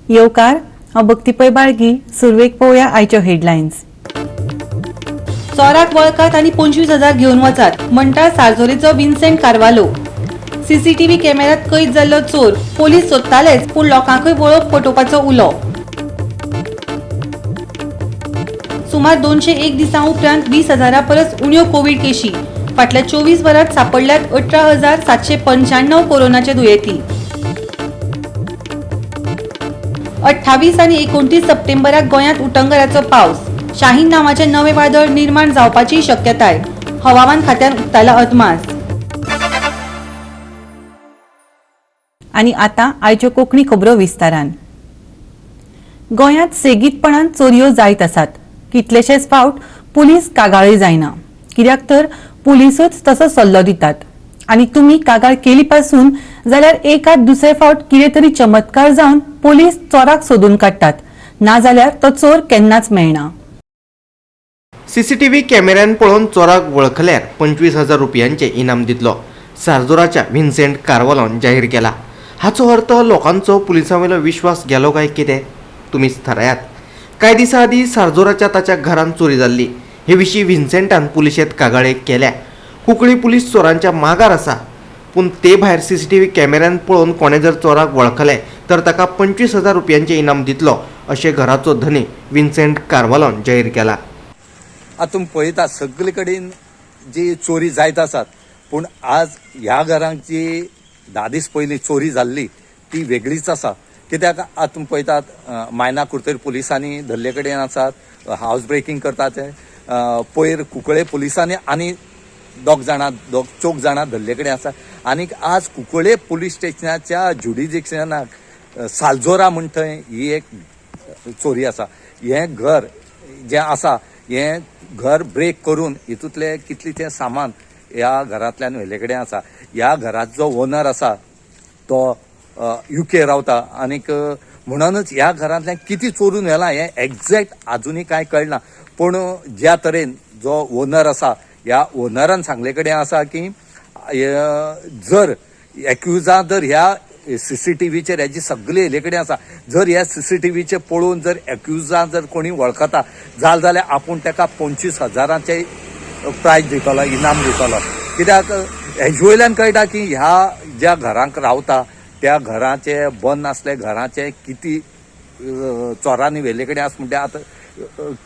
येवकार, हांव भक्ती पै बाळगी. सुरवेक पळोवया आयच्यो हेडलायन्स. चोराक वळखात आनी 25,000 घेवन वचात म्हणटा सारजोरीचो विन्सेंट कार्वालो. सीसीटीव्ही कॅमेऱ्यात कैद जाल्लो चोर पोलीस सोदतालेच, पूण लोकांकूय वळख पटोवपाचो उलो. सुमार 201 दिसां उपरांत 20,000 परस उण्यो कोवीड केशी. फाटल्या 24 वरांत सापडल्यात 18,795 कोरोनाचे दुयेंती. 28 आनी 29 सप्टेंबराक गोंयांत उटंगराचो पावस. शाहीन नांवाचें नवें वादळ निर्माण जावपाची शक्यताय. हवामान खात्यान उक्तायला अदमास. आनी आतां आयच्यो कोंकणी खबरो विस्तारान. गोंयांत सेगीतपणान चोरयो जायत आसात. कितलेशेच फावट पुलीस कागाळय जायना, कित्याक तर पुलिसूच तसो सल्लो दितात आनी तुमी कागाळ केली पासून जाल्यार एकाद दुसरे फावट कितें तरी चमत्कार जावन पुलीस चोराक सोदून काडटात, नाजाल्यार तो चोर केन्नाच मेळना. सीसीटीव्ही कॅमेऱ्यान पळोवन चोराक वळखल्यार 25,000 रुपयांचे इनाम दितलो, सारजोराच्या विन्सेंट कार्वालोन जाहीर केला. हाचो अर्थ लोकांचो पुलिसां वयलो विश्वास गेलो काय कितें, तुमीच थारायात. कांय दिसां आदीं सारजोराच्या ताच्या घरांत चोरी जाल्ली. हे विशीं विन्सेंटान पुलिशेंत कागाळी केल्या. कुंकळी पुलीस चोरांच्या मागार आसा, पूण ते भायर सीसीटीव्ही कॅमेऱ्यान पळोवन कोणें जर चोराक वळखले तर ताका 25,000 रुपयांचे इनाम दितलो, अशें घराचो धनी विन्सेंट कार्वालोन जाहीर केला. आतां तुमी पळयता सगळे कडेन जी चोरी जायत आसात, पूण आज ह्या घरांक जी 10 दीस पयलीं चोरी जाल्ली ती वेगळीच आसा. कित्याक आतां तुमी पळयतात मायना कुडतरी पुलिसांनी धरले कडेन आसात, हावस ब्रेकींग करतात. पयर कुंकळे पुलिसांनी आनी दोग जाणां, दोग चौग जाणां धरले कडेन आसा. आनीक आज कुंकळे पुलीस स्टेशनाच्या ज्युडिडिक्शनाक सालजोरा म्हण थंय ही एक चोरी आसा. हें घर जें आसा, हें घर ब्रेक करून हितूंतलें कितलें तें सामान ह्या घरांतल्यान व्हेल्ले कडेन आसा. ह्या घराचो ओनर आसा तो युके रावता आनीक म्हणूनच ह्या घरांतल्यान कितें चोरून व्हेलां हें एग्जॅक्ट आजुनूय कांय कळना. पूण ज्या तरेन जो ओनर आसा, ह्या ओनरान सांगले कडेन आसा की जर एक्युजा जर ह्या सीसीटीव्हीचेर हेजी सगळी येयले कडेन आसा, जर ह्या सीसीटीव्हीचेर पळोवन जर एक्युजा जर कोणी वळखता जाल जाल्यार आपूण ताका 25,000 प्रायज दितलो, इनाम दितलो. कित्याक हेजे वयल्यान कळटा की ह्या ज्या घरांक रावता त्या घराचे बंद नासले घराचे कितें चोरांनी व्हेल्ले कडेन आसा म्हणटा आतां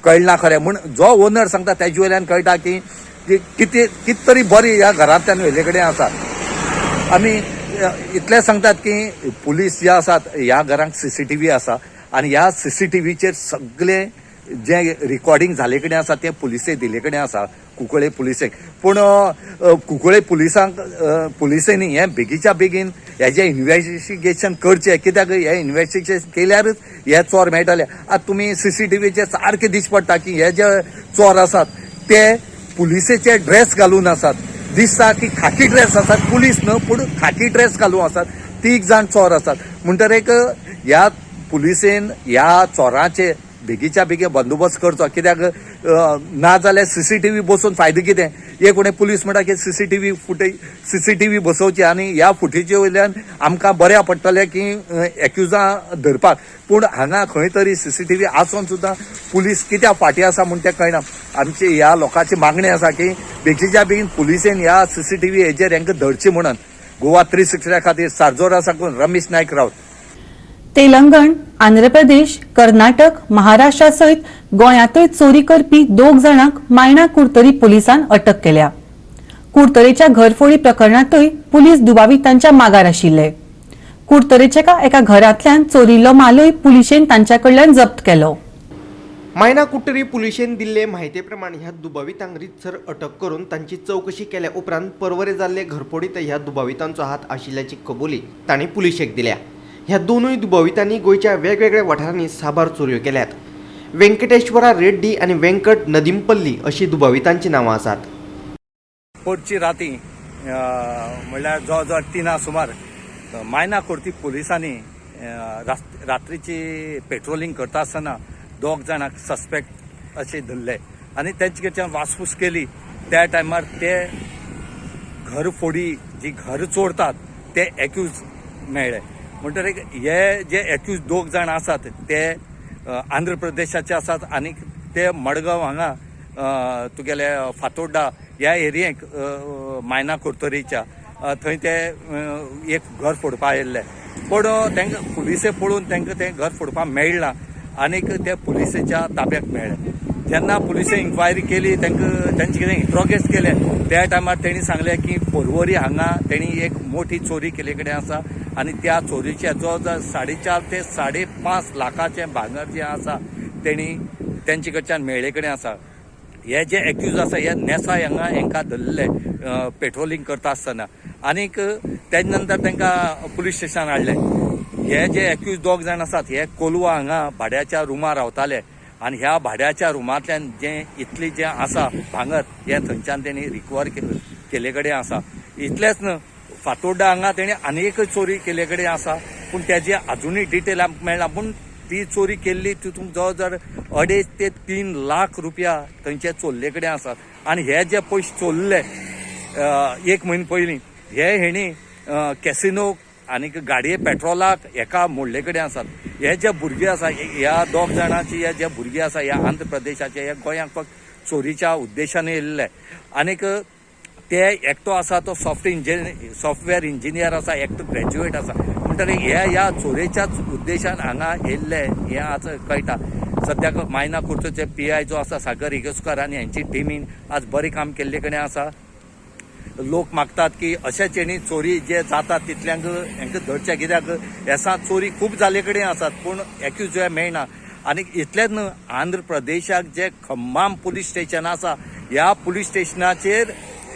कळना खरें. म्हूण जो ओनर सांगता तेजे वयल्यान कळटा की कितें कितें तरी बरी ह्या घरांतल्यान व्हेल्ले कडेन आसा. आमी इतलें सांगतात की पुलीस जे आसात ह्या घरांक सीसीटीव्ही आसा आनी ह्या सीसीटीव्हीचेर सगळें जें रिकॉर्डिंग जाले कडेन आसा तें पुलिसेक दिल्ले कडेन आसा, कुंकळे पुलिसेक. पूण कुंकळे पुलिसांक पुलिसेंनी हें बेगीच्या बेगीन हेजें इन्वेस्टिगेशन करचें. कित्याक हें इन्वेस्टिगेशन केल्यारच हे चोर मेळटले. आतां तुमी सीसीटीव्हीचेर सारकें दिश्टी पडटा की हे जे चोर आसात ते पुलिसेचे ड्रेस घालून आसात. दिसता की खाकी ड्रेस आसात, पुलीस न्हू पूण खाकी ड्रेस घालून आसात. 3 जाण चोर आसात. म्हणटर एक ह्या पुलिसेन ह्या चोरांचे बेगीच्या बेगीन बंदोबस्त करचो. कित्याक ना जाल्यार सीसीटीव्ही बसोवन फायदो कितें? एक कोणे पुलीस म्हणटा की सीसीटीव्ही फुटेज, सीसीटीव्ही बसोवची आनी ह्या फुटेजी वयल्यान आमकां बऱ्या पडटलें की एक्युजां धरपाक. पूण हांगा खंय तरी सीसीटीव्ही आसून सुद्दां पुलीस कित्याक फाटीं आसा म्हूण तें कळना. आमची ह्या लोकांची मागणी आसा की बेगीच्या बेगीन पुलिसेन ह्या सीसीटीव्ही हेजेर हांकां धरची म्हणून. गोवा 360 खातीर सारजोरा साकून रमेश नायक रावत. तेलंगण, आंध्र प्रदेश, कर्नाटक, महाराष्ट्रा सयत गोंयांतय चोरी करपी 2 जाणांक मायणा कुडतरी पुलिसान अटक केल्या. कुडतरेच्या घरफोडी प्रकरणांतय पुलीस दुबावितांच्या मागार आशिल्ले. कुडतरेच्या एका घरांतल्यान चोरिल्लो मालूय पुलिशेन तांच्या कडल्यान जप्त केलो. मायणा कुडटरी पुलिशेन दिल्ले म्हायती प्रमाण ह्या दुबावितांक रितसर अटक करून तांची चवकशी केल्या उपरांत परवरे जाल्ले घरफोडीत ह्या दुबावितांचो हात आशिल्ल्याची कबुली तांणी पुलिशेक दिल्या. ह्या दोनूय दुबावितांनी गोंयच्या वेगवेगळ्या वाठारांनी साबार चोरयो केल्यात. व्यंकटेश्वरा रेड्डी आनी व्यंकट नदीमपल्ली अशी दुबावितांची नांवां आसात. परची राती म्हणल्यार जवळ जवळ 3 सुमार मायना कुर्ती पुलिसांनी रात्रीची पेट्रोलिंग करता आसतना 2 जाणांक सस्पेक्ट अशे धरले आनी तेंचे कडच्यान वासपूस केली. त्या टायमार ते घरफोडी जी घर चोरतात ते एक्यूज मेळ्ळे. म्हणटकीर हे जे एक्यूज दोग जाण आसात ते आंध्र प्रदेशाचे आसात आनी ते मडगांव हांगा तुगेले फातोड्डा ह्या एरियेक मायना कुर्तोरीच्या थंय ते एक घर फोडपा आयिल्ले, पूण तांकां पुलिसे पळोवन तांकां तें घर फोडपाक मेळना आनीक ते पुलिसेच्या ताब्याक मेळ्ळे. जेन्ना पुलिसे इन्क्वायरी केली, तांकां तांचे कितें इंट्रोगेट केलें, त्या टायमार तेणी सांगलें की पर्वरी हांगा तेणी एक मोठी चोरी केल्ले कडेन आसा आनी त्या चोरीचे जो 4.5 ते 5.5 लाखाचें भांगर जें आसा तेणी तेंचे कडच्यान मेळ्ळे कडेन आसा. हे जे एक्यूज आसा हे नेसाय हांगा हेंकां धरले पेट्रोलिंग करता आसतना आनीक तेजे नंतर तांकां पुलीस स्टेशनार हाडले. हे जे एक्यूज दोग जाण आसात हे कोलवा हांगा भाड्याच्या रुमार रावताले आनी ह्या भाड्याच्या रुमांतल्यान जें इतली जें आसा भांगर हें थंयच्यान तेणी रिकवर केल्ले कडेन आसा. इतलेंच न्हय, फातोड्डा हांगा तेणी आनी एक चोरी केल्ले कडेन आसा, पूण तेजी आजुनूय डिटेल आमकां मेळना. पूण ती चोरी केल्ली तितूंत जवळ जवळ 2.5 ते 3 लाख रुपया थंयचे चोरले कडेन आसात. आनी हे जे पयशे चोरले एक म्हयनो पयलीं हे हेणी कॅसिनो आनी गाडये पेट्रोलाक हेका मोडले कडेन आसात. हे जे भुरगे आसा ह्या दोग जाणांची हे जे भुरगे आसा ह्या आंध्र प्रदेशाचे हे गोंयांक फक्त चोरीच्या उद्देशान येयल्ले. आनीक ते एकटो आसा तो सॉफ्टवेअर इंजिनियर आसा, एकटो ग्रॅज्युएट आसा. म्हणटकीर हे ह्या चोरयेच्याच उद्देशान हांगा येयल्ले हें आज कळटा. सद्याक मायना कुर्तोचे PI जो आसा सागर इगस्कर आनी हेंची टिमीन आज बरें काम केल्ले कडेन आसा. लोक मागतात की अशेच हेणी चोरी जे जातात तितल्यांक हेंकां धरचें, कित्याक हेसा चोरी खूब जाल्ले कडेन आसात पूण एक्यूज मेळना. आनी इतलेंच न्हय, आंध्र प्रदेशाक जे खम्माम पुलीस स्टेशन आसा ह्या पुलीस स्टेशनाचेर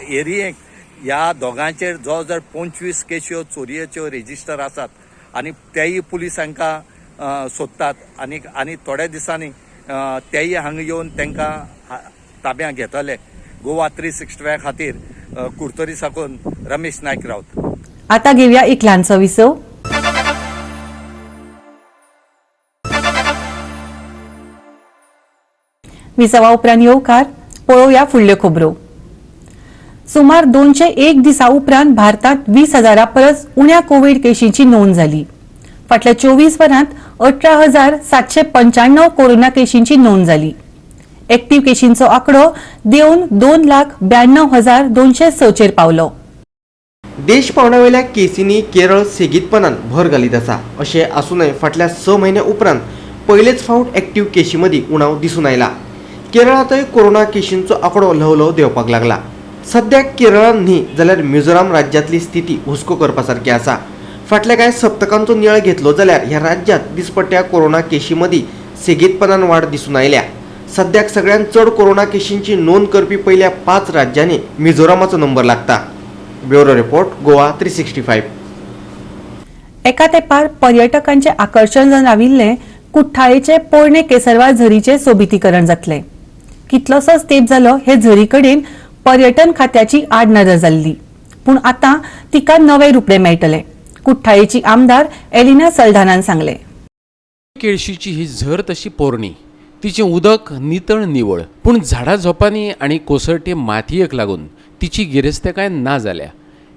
एरियेक ह्या दोगांचेर जवळ जवळ 25 केश्यो चोरयेच्यो रेजिस्टर आसात आनी तेय पुलीस हांकां सोदतात आनी आनी थोड्या दिसांनी तेय हांगा येवन तांकां ताब्यां घेतले. गोवा 365 खातीर कुर्तोरी साकून रमेश नायक राऊत. आता घेऊया एक ल्हानसो विसव. विसवा उपरांत येवकार पळोवया फुडल्यो खबरो. सुमार 201 दिसां उपरांत भारतांत 20,000 परस उण्या कोवीड केशींची नोंद जाली. फाटल्या 24 वरांत 18,795 कोरोना केशींची नोंद जाली. एक्टिव्ह केशींचो आंकडो देवन 2,92,206 पावलो. देश पावंड्यावेल्या केसींनी केरळ सेगीतपणान भर घालीत आसा. अशें आसूनय फाटल्या 6 म्हयन्या उपरांत पयलेच फावट एक्टिव्ह केशी मदीं उणाव दिसून आयला. केरळांतय कोरोना केशींचो आंकडो ल्हव ल्हव देंवपाक लागला. सद्याक केरळान न्ही जाल्यार मिझोराम राज्यांतली स्थिती हुस्को करपा सारकी आसा. फाटल्या कांय सप्तकांचो नियाळ घेतलो जाल्यार ह्या राज्यांत दिसपट्ट्या कोरोना केशी मदीं सेगीतपणान वाड दिसून आयल्या. सद्याक सगळ्यांत चड कोरोना केशींची नोंद करपी पयल्या 5 राज्यांनी मिझोरामाचो नंबर लागता. Bureau report, Goa 365. एका तेंपार पर्यटकांचे आकर्शण जावन राविल्ले कुठ्ठाळेचे पोरणे केसरवाल झरीचे सोबितीकरण जातले. कितलोसोच तेंप जालो हे झरी कडेन पर्यटन खात्याची आडनदर जाल्ली, पूण आतां तिका नवे रुपडे मेळटले. कुठ्ठाळेची आमदार एलिना सल्दानान सांगले. केळशीची ही झर तशी पोरणी, तिचें उदक नितळ निवळ, पूण झाडां झोपांनी आनी कोसळटे मातयेक लागून तिची गिरेस्तकाय ना जाल्या.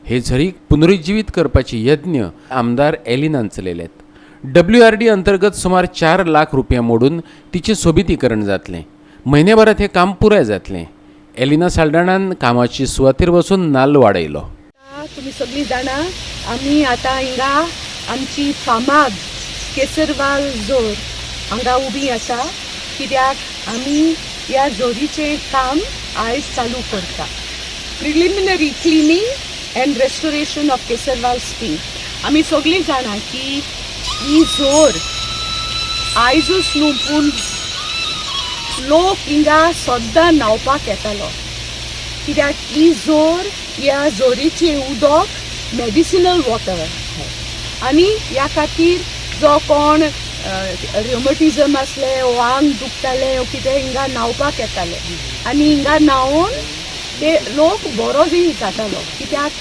हे झरीक पुनरुज्जीवीत करपाचे यत्न आमदार एलिनान चलयल्यात. WRD अंतर्गत सुमार 4 लाख रुपया मोडून तिचें सोबितीकरण जातलें. म्हयनेभरांत हें काम पुराय जातलें. एलिना साल्दाणान कामाची सुवातेर वचून नाल्ल वाडयलो. तुमी सगळीं जाणां आमी आतां हिंगा आमची फामाद केसरवाल जोर हांगा उबी आसा, कित्याक आमी ह्या जोरीचें काम आयज चालू करता. Preliminary cleaning and restoration of Kesarval stream. आमी सगळीं जाणां की ही जोर आयजूच न्हू पूण लोक हिंगा सद्दां न्हांवपाक येतालो, कित्याक ही जोर ह्या जोरीचें उदक मेडिसिनल वॉटर आनी ह्या खातीर जो कोण रेमटिजम आसले वो आंग दुखतालें वो कितें हिंगा न्हांवपाक येताले आनी हिंगा न्हांवून ते लोक बरो बी जातालो, कित्याक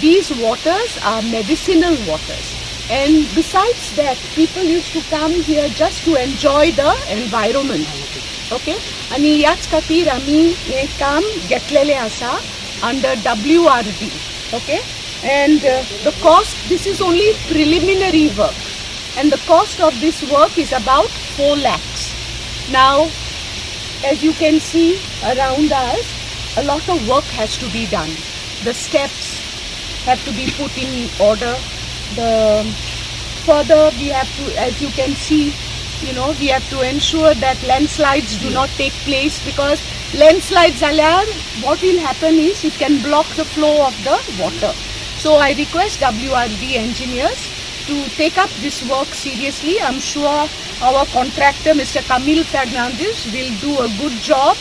these waters are medicinal waters. And besides that, people used to come here just to enjoy the environment. Okay, आनी ह्याच खातीर आमी हें काम घेतलेलें आसा under WRD. Okay, And the cost, this is only preliminary work, and the cost of this work is about 4 lakhs. Now, as you can see around us, a lot of work has to be done. The steps have to be put in order. The further we have to, as you can see, you know, we have to ensure that landslides do not take place, because landslides जाल्यार what will happen is it can block the flow of the water. So I request WRD engineers to take up this work seriously. I'm sure our contractor, Mr. Camille Fernandez, will do a good job,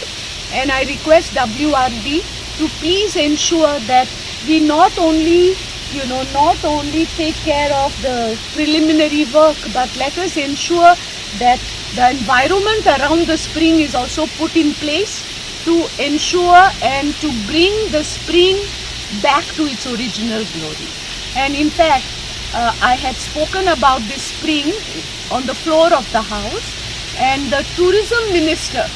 and I request WRD to please ensure that we not only, you know, not only take care of the preliminary work, but let us ensure that the environment around the spring is also put in place to ensure and to bring the spring back to its original glory. And in fact, I had spoken about this spring on the floor of the house, and the tourism minister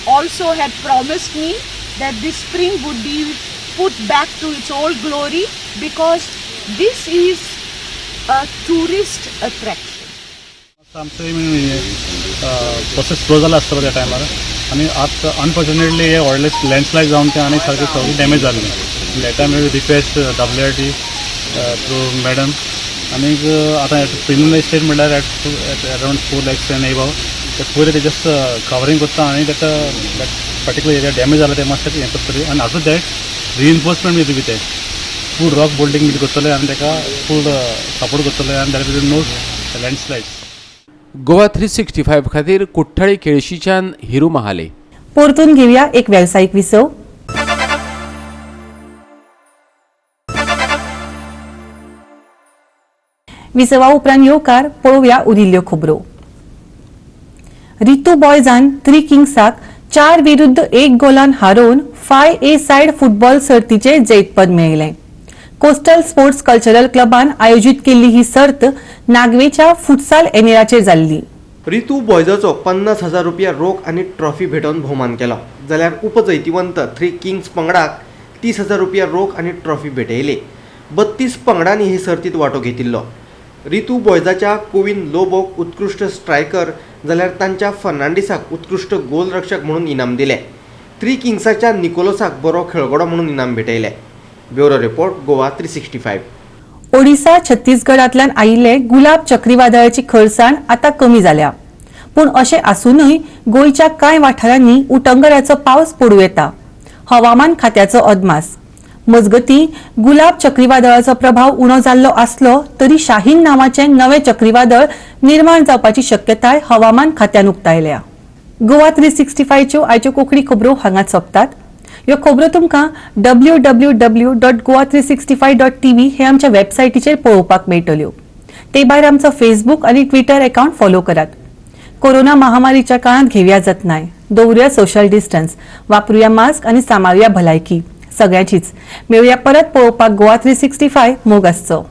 also had promised me that this spring would be put back to its old glory, because this is a tourist attraction. आमचं process slow जाला आसतलो त्या टायमार आनी आतां unfortunately हे व्हडले landslide जावन तें आनी सारकें सगळें डॅमेज जाल्लें. That time we request WRD through madam आनीक आतां प्रिलिमिनरी स्टेज म्हणल्यार at around 4 lakhs and above ते पयलीं ते जस्ट कवरींग करता आनी ताका that particular area damage जाला तें मातशें हें करतलें आनी आफ्टर that reinforcement बी ते फूल रॉक बोल्टींग बी करतले आनी ताका फूल सपोर्ट करतले आनी that will no landslides. Goa 365 खातीर कुठ्ठाळी केळशीच्यान हिरू महाले. परतून घेऊया एक व्यावसायिक विसव. विसवा उपरांत येवकार पळोवया उरिल्ल्यो खबरो. रितू बॉयजान थ्री किंग्साक 4-1 गोलान हारोवन 5A side फुटबॉल सर्तीचे जैतपद मेळयलें. कोस्टल स्पोर्ट्स कल्चरल क्लबान आयोजीत केल्ली ही सर्त नागवेच्या फुटसाल एनेराचेर जाल्ली. रितू बॉयजाचो 50,000 रुपया रोख आनी ट्रॉफी भेटोवन भोवमान केलो, जाल्यार उपजैतिवंत थ्री किंग्स पंगडाक 30,000 रुपया रोख आनी ट्रॉफी भेटयली. 32 पंगडांनी हे सर्तीत वांटो घेतिल्लो. रितू बॉयजाच्या कोविन लोबोक उत्कृश्ट स्ट्रायकर जाल्यार तांच्या फर्नांडीसाक उत्कृश्ट गोलरक्षक म्हणून इनाम दिले. थ्री किंग्साच्या निकोलोसाक बरो खेळगडो म्हणून इनाम भेटयले. Bureau report, Goa 365. Odisha छत्तीसगडांतल्यान आयिल्ले गुलाब चक्रीवादळाची खरसाण आतां कमी जाल्या, पूण अशें आसूनय गोंयच्या कांय वाठारांनी उटंगराचो पावस पडूं येता, हवामान खात्याचो अदमास. मजगतीं गुलाब चक्रीवादळाचो प्रभाव उणो जाल्लो आसलो तरी शाहीन नांवाचें नवें चक्रीवादळ निर्माण जावपाची शक्यताय हवामान खात्यान उक्तायल्या. गोवा 365च्यो आयच्यो कोंकणी खबरो हांगाच सोंपतात. ह्यो खबरो तुमकां www.goa365.tv हे आमच्या वेबसायटीचेर पळोवपाक मेळटल्यो. ते भायर आमचो फेसबूक आनी ट्विटर अकाउंट फॉलो करात. कोरोना महामारीच्या काळांत घेवया जतनाय, दवरुया सोशल डिस्टन्स, वापरुया मास्क आनी सांबाळुया भलायकी सगळ्यांचीच. मेळुया परत पळोवपाक गोवा 365. मोग आसचो.